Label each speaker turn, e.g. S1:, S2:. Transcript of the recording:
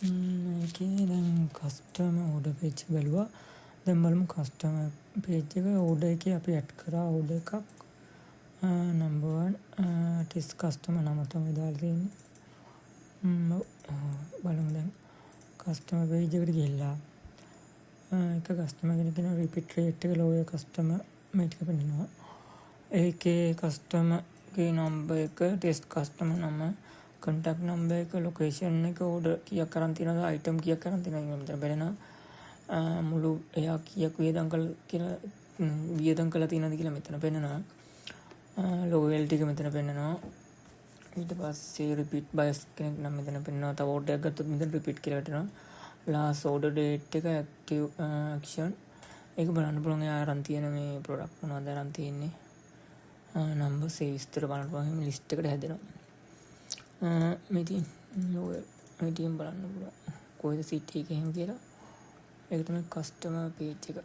S1: මේකේ දැන් customer order page එක බැලුවා. දැන් බලමු කස්ටමර් පේජ් එක ඕඩර් එකේ අපි ඇඩ් කරා ඕඩර් එකක්. නම්බර් 1 ටෙස්ට් කස්ටමර් නම තමයි දාලා තියෙන්නේ. බලමු දැන් කස්ටමර් පේජ් එකට ගිහිල්ලා එක කස්ටමර් කෙනෙක් ඉන්නවා. රිපීට් රේට් එක ලෝයල් කස්ටමර් මේ ටික පෙන්නනවා. ඒකේ කස්ටමර්ගේ නම්බර් එක, ටෙස්ට් කස්ටමර් නම, කන්ටැක්ට් නම්බර් එක, ලොකේෂන් එක, ඕඩර් කීයක් අරන් තියෙනවද, අයිටම් කීයක් අරන් තියෙනවද කියලා මෙතන පෙන්නනවා. මුළු එයා කීයක් වියදම් කළා කියලා, වියදම් කළා තියෙනවද කියලා මෙතන පෙන්නනවා. ලෝයල්ටි එක මෙතන පෙන්නනවා. ඊට පස්සේ රිපීට් බයර්ස් කෙනෙක් නම් මෙතන පෙන්නනවා. තව ඕඩර් එකක් ගත්තොත් මෙතන රිපීට් කියලා වැටෙනවා. ලාස්ට් ඕඩර් ඩේට් එක, ඇක්ටිව් ඇක්ෂන් ඒක බලන්න පුළුවන්. එයා අරන් තියෙන මේ ප්‍රොඩක්ට් මොනවද අරන් තියෙන්නේ, නම්බර්ස් ඒ විස්තර බලන්න පුළුවන්. එහෙම ලිස්ට් එකට හැදෙනවා. මේ තියෙන ලෝයල් මේ ටිකෙන් බලන්න පුළුවන් කොහෙද සිටි එක එහෙම කියලා. ඒක තමයි කස්ටමර් පේජ් එක.